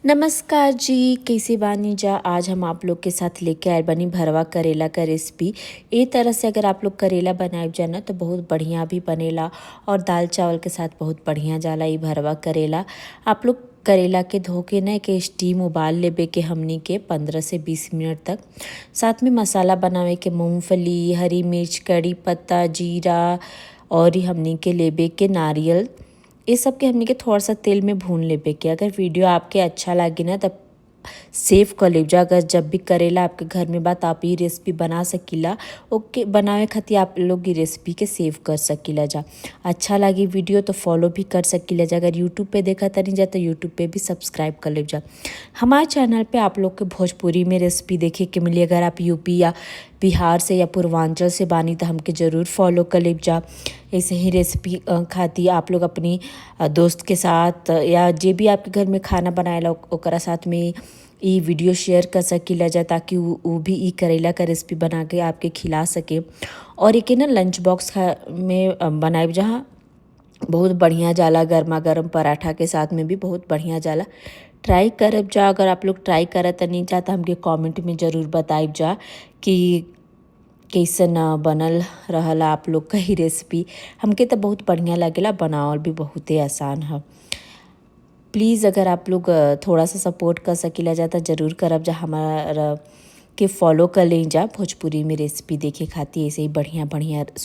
नमस्कार जी, कैसे बानी जा। आज हम आप लोग के साथ लेके आयल बानी भरवा करेला का रेसिपी। ए तरह से अगर आप लोग करेला बनाए जा ना तो बहुत बढ़िया भी बनेला और दाल चावल के साथ बहुत बढ़िया जाला ई भरवा करेला। आप लोग करेला के धो के ना के स्टीम उबाल लेबे के हमनी के 15 से 20 मिनट तक। साथ में मसाला बनावे के मूँगफली, हरी मिर्च, कड़ी पत्ता, जीरा और हमनी के लेबे के नारियल, ये सब के हमनी के थोड़ा सा तेल में भून लेबे के। अगर वीडियो आपके अच्छा लागे ना तब सेव कर लेब जा। अगर जब भी करेला आपके घर में बा तो आप ये रेसिपी बना सकीला। ओके, बनावे खातिर आप लोग ये रेसिपी के सेव कर सकीला जा। अच्छा लगी वीडियो तो फॉलो भी कर सकीला जा। अगर यूट्यूब पे देखा तनी जा तो यूट्यूब पे भी सब्सक्राइब कर ले जा। हमारे चैनल पे आप लोग के भोजपुरी में रेसिपी देखे के मिली। अगर आप यूपी या बिहार से या पूर्वांचल से बानी तो हमके ज़रूर फॉलो कर लेब जा। ऐसे ही रेसिपी खाती आप लोग अपनी दोस्त के साथ या जे भी आपके घर में खाना बनाएला ओकरा साथ में ई वीडियो शेयर कर सकीला जा, ताकि वो भी ई करेला का रेसिपी बना के आपके खिला सके। और एक ना लंच बॉक्स में बनाए जहाँ बहुत बढ़िया जाला, गर्मा गर्म पराठा के साथ में भी बहुत बढ़िया जाला। ट्राई करब जा। अगर आप लोग ट्राई करत नहीं जा तो हमके कमेंट में ज़रूर बताइब जा कि कैसन बनल रहल आप लोग का ही रेसिपी। हमके तो बहुत बढ़िया लगेला, बनावल भी बहुत ही आसान है। प्लीज़ अगर आप लोग थोड़ा सा सपोर्ट कर सकीला जा तो ज़रूर करब जा। हमारा के फॉलो कर ले जा भोजपुरी में रेसिपी देखे खातिर ऐसे ही बढ़िया बढ़िया।